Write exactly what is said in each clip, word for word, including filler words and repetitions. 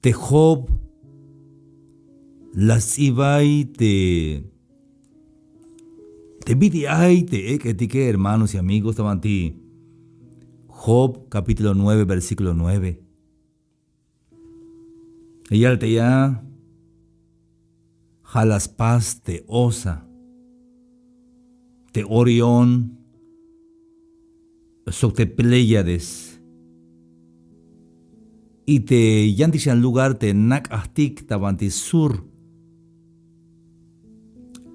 Te Job la sts'ibay te, te bit'il ay te ek'etike, hermanos y amigos, ta banti Job capítulo nueve, versículo nueve. Ya yal te ya, ja' la spas te Osa, te Orión, sok te Pléyades. Y te yantik xan lugar te nak'ajtik ta banti sur.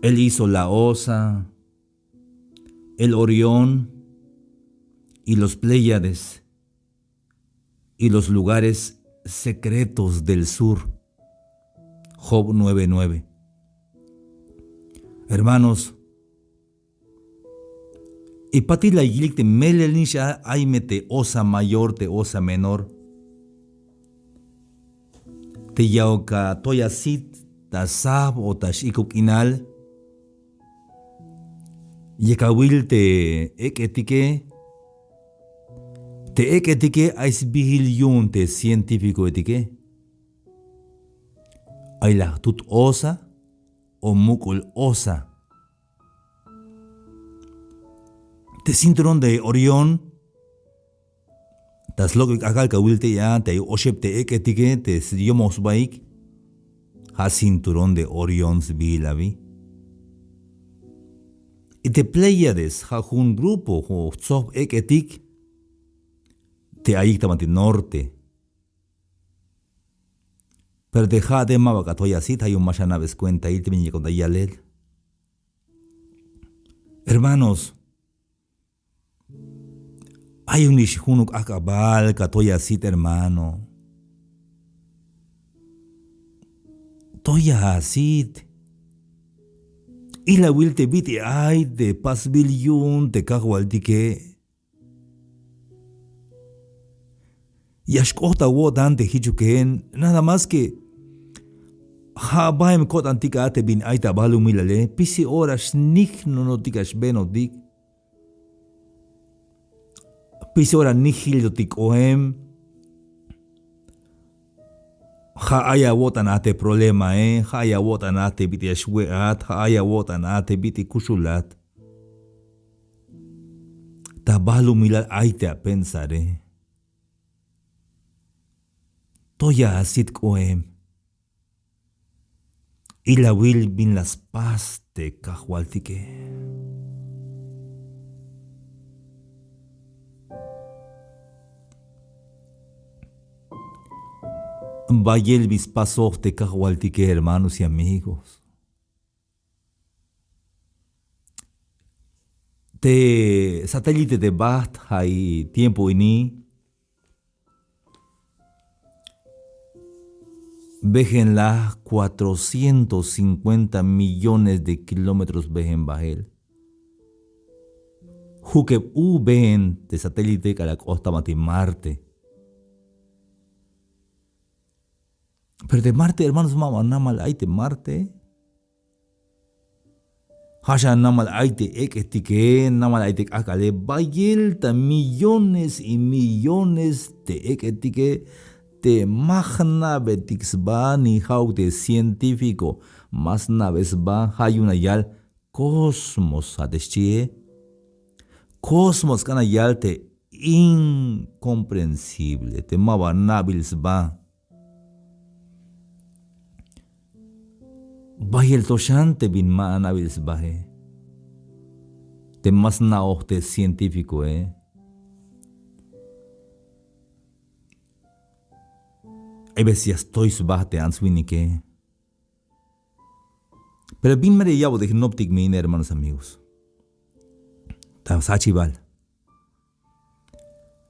Él hizo la Osa, el Orión y los Pléyades y los lugares secretos del sur. Job nueve nueve. Hermanos, y patil la yilik te melel nix a, ay me te Osa mayor, te Osa menor. Te ya'uk atoy asit ta sab o ta x'ikub k'inal. Yak awil te ek'etike, te ek'etike ay sbiil yu'un te científicoetike. Ay la jtut Osa o muk'ul Osa. Te cinturón de Orión, ta slok'il k'ajk'al kawil te ya, te ay oxeb te ek'etike te syomoj sbaik, ja' cinturón de Orión sbiil abi. Y te Pléyades ja' jun grupo o jtsob ek'etik te ayik ta banti norte. Pero te ja' te maba k'atoy asit, ja' yu'un ma xana'be skuentail te bin yakon ta yalel. Hermanos, ay yu'un nix junuk k'ajk'abal katoy asit, hermano. Toy asit. Ilawil te bit'il ay te pasbil yu'un te Kajwaltike. Ya xk'ot awo'tan te jichuke, nada más que ja' baem ko'tantik a te bin ay ta balumilale, pisil ora xnijnonotik a xbenotik. Pisil ora nijiltotik k'oem. Ja' ay awo'tan a te problemae, ja' ay awo'tan a te bit'il ya xwe'at, ja' ay awo'tan a te bit'il kuxulat. Ta balumilal ay te apensare. Toy asit k'oem. Ilawil bin la spas te Kajwaltike. Bayel bin spasoj te Kajwaltike, hermanos y amigos. Te satélite te baht ja' i tiempo ini been la cuatrocientos cincuenta millones de kilómetros been bael. Jukeb u been te satélite k'alal k'ot ta banti Marte. Pero te Marte, hermanos, maba namal ay te Marte. Ja' xan namal ay te ek'etike, namal ay te k'ajk'ale, bayel ta millones y millones te ek'etike te ma jna'betik sba, ni ja'uk te científico ma sna'be sba. Ja' yu'un la yal cosmos, ja' te xchie. Cosmos k'an la yal te incomprensible, te maba na'bil sba. Bayel to xan te bin ma ana'bil sbae, te ma sna'oj te científicoe. Hay veces ya stoy sba te ants winike. Pero bin mero ya ya'botik jnoptik me in, hermanos, amigos. Ta sjachibal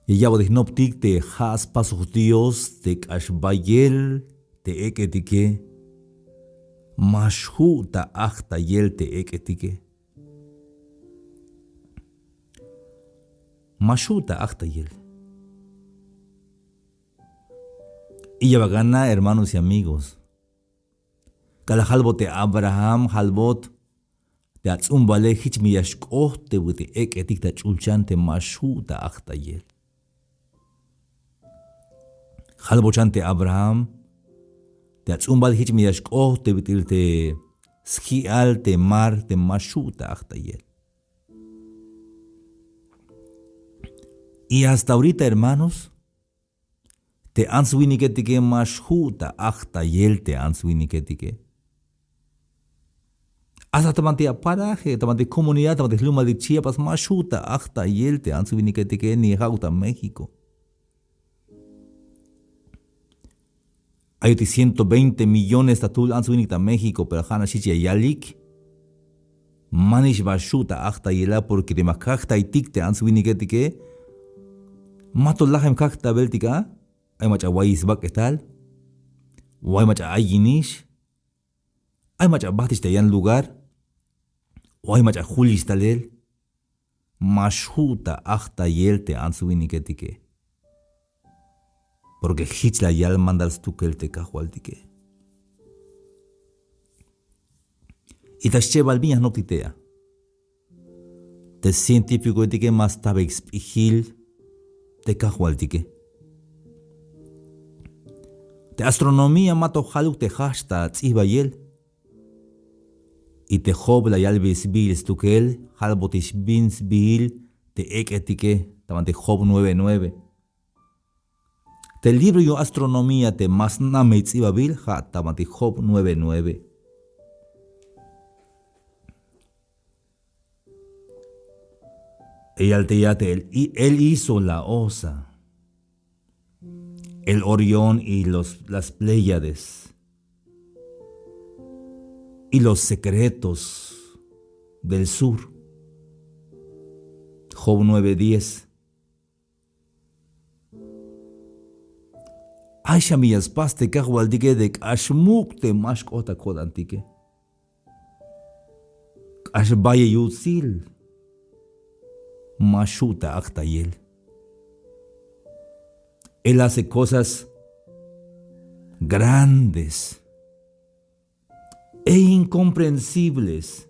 ya ya'botik jnoptik te ja' spasoj Dios te k'ax bayel te ek'etike. Ma xju' ta ajtayel te ek'etike. Ma xju' ta ajtayel. Y ya bal ana', hermanos y amigos, k'alal jalbot te Abraham, jalbot te ats'umbale, jich me ya xk'ot te ek'etik ta ch'ulchan te ma xju' ta ajtayel. Jalbot xan te Abraham, te ats'umbal jich me ya xk'ot te bit'il te sji'al te mar te ma xju' ta ajtayel. Y hasta ahorita, hermanos, te ants winiketike ma xju' ta ajtayel te ants winiketike. Hasta ta banti aparaje, ta banti comunidad, ta banti jlumaltik Chiapas ma xju' ta ajtayel te ants winiketike, ni ja'uk ta México. Ayot ciento veinte millones ta jtul ants winik ta México, pero ja'nax jich ya yalik. Manix ba xju' ta ajtayela, porque teme jkajtaytik te ants winiketike, ma to lajem kajt ta beltik a, ay mach'a wayix sbak'etal, o ay mach'a ayinix, ay mach'a bajtix ta yan lugar, o ay mach'a julix talel. Ma xju' ta ajtayel te ants winiketike. Porque jich la yal mandar stukel te Kajwaltike. Y ta schebal bin ya jnoptik tey a, te científicoetike ma stabeyik sp'ijil te Kajwaltike. Te astronomía ma to jaluk te jajch ta ts'ijbayel. Y te Job la yalbey sbiil stukel, jalbotix bin sbiil te ek'etike, ta banti Job nueve nueve. Te libro yu'un astronomía te ma snamey ts'ibabil, ja' ta banti Job nueve nueve. Ya yal tey a te él, él hizo la osa, el Orión y los, las Pléyades, y los secretos del sur. Job nueve diez. Ay xan bin ya spas te Kajwaltike te k'ax muk' te ma xk'ot ta ko'tantike. K'ax bayel yutsil, ma xju' ta ajtayel. Él hace cosas grandes e incomprensibles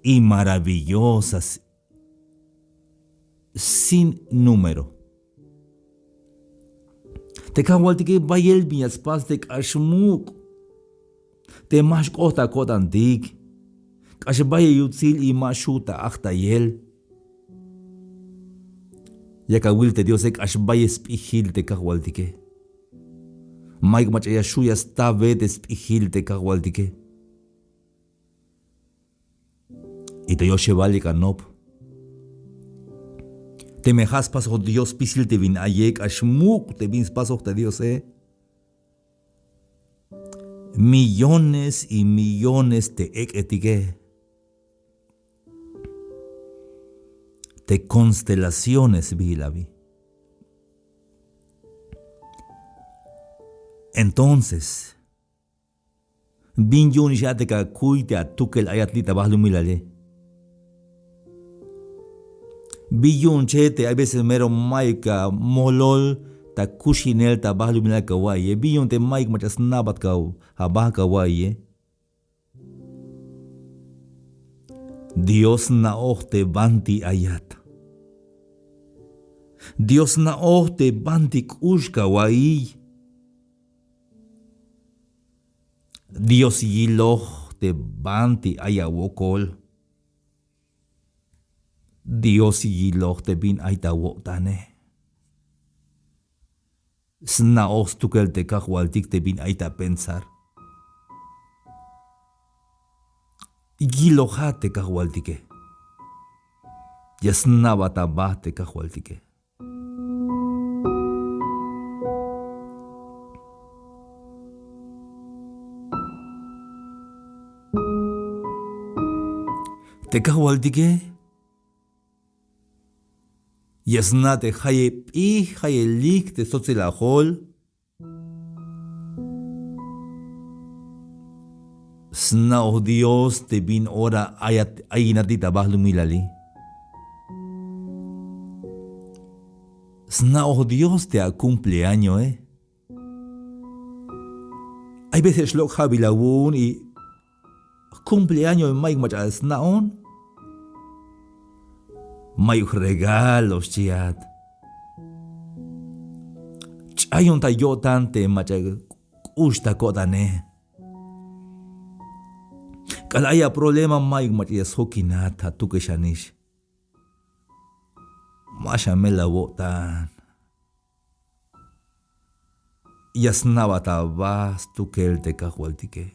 y maravillosas sin número. Te Kajwaltike bayel bin ya spas te k'ax muk', te ma xk'ot ta ko'tantik, k'ax bayel yutsil y ma xju' ta ajtayel. Yak awil te Diose k'ax bayel sp'ijil te Kajwaltike. Mayuk mach'a ya xju' ya stabe te sp'ijil te Kajwaltike. Y te yoxebal yak anop. Teme ja' spasoj Dios spisil te bin aye, k'ax muk' te bin spasoj te Diose. Millones y millones te ek'etike. Te constelaciones sbiil abi. Entonces, ¿bin yu'unix a te ka kuy te atukel ayat li' ta balumilale? ¿Bin yu'un che te hay veces mero mayuk ka molol ta kuxinel ta balumilal ka wa'iye? ¿Bin yu'un te mayuk mach'a sna'bat ka aba ka wa'iye? Dios sna'oj te banti ayat. Dios sna'oj te banti k'ux ka wa'iy. Dios yiloj te banti ay awokol. Dios yiloj te bin ay ta awo'tane. Sna'oj stukel te Kajwaltik te bin ay ta pensar. Yilojat te Kajwaltike. Ya sna'bat aba te Kajwaltike. Te Kajwaltike ya sna' te jayeb p'ij, jayelik te stsotzil ajol. Sna'oj Dios te bin ora ayat, ayinat li' ta balumilali. Sna'oj Dios te a cumpleañoe. Hay veces lok' ja'bil awu'un y cumpleaño mayuk mach'a sna'on. Mayuk regalo xchiat. Ch'ayon ta yo'tan te mach'a k'ux ta ko'tane. K'alal ay a problema, mayuk mach'a ya sjokinat atukexanix. Ma xamel awo'tan. Ya sna'bat aba stukel te Kajwaltike.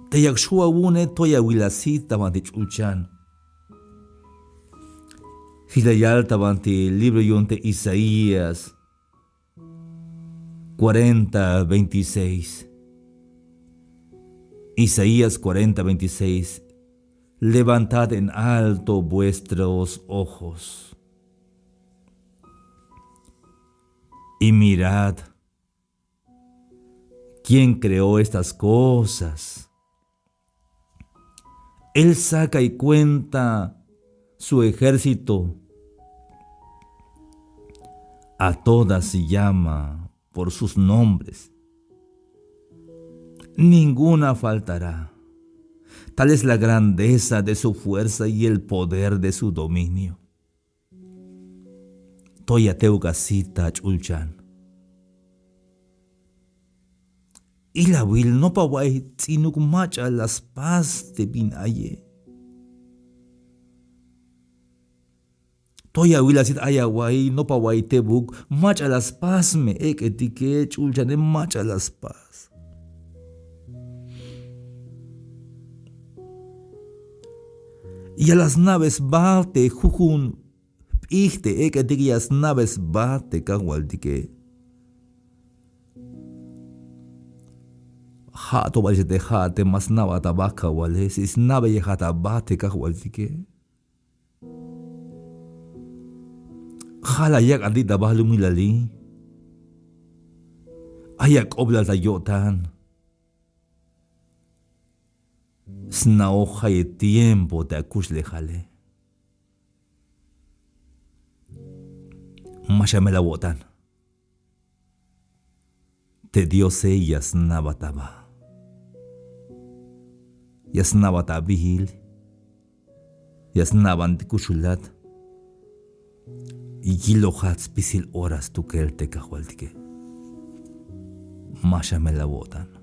Te yak xju' awu'une, to ya awil asit ta banti ch'ulchan. Jich la yal ta banti libro yu'un te Isaías cuarenta veintiséis. Isaías cuarenta veintiséis. Levantad en alto vuestros ojos y mirad quién creó estas cosas. Él saca y cuenta su ejército. A todas llama por sus nombres. Ninguna faltará. Tal es la grandeza de su fuerza y el poder de su dominio. To ya a'tejbuk asit ta ch'ulchan. Ilawil, nopa wa'iy ts'inuk mach'a la spas te bin aye. To ya awil asit ay awa'iy, nopa wa'iy tebuk mach'a la spas me ek'etike, ch'ulchane, mach'a la spas. Ya la sna'be sba te jujun jp'ij te ek'etike, ya sna'be sba te Kajwaltike. Ja' to bal te ja' te ma sna'bat aba kawale, si sna'beyejat aba te Kajwaltike. Ja' la yak'antik ta balumilali. Ay ak'oblal ta yo'tan. Sna'oj jayeb tiempo te akuxlejale. Ma xamel awo'tan. Te Diose ya sna'bat aba. Ya sna'bat abiil. Ya sna'bat kuxulat. Yilojat spisil ora stukel te Kajwaltike. Ma xamel awo'tan.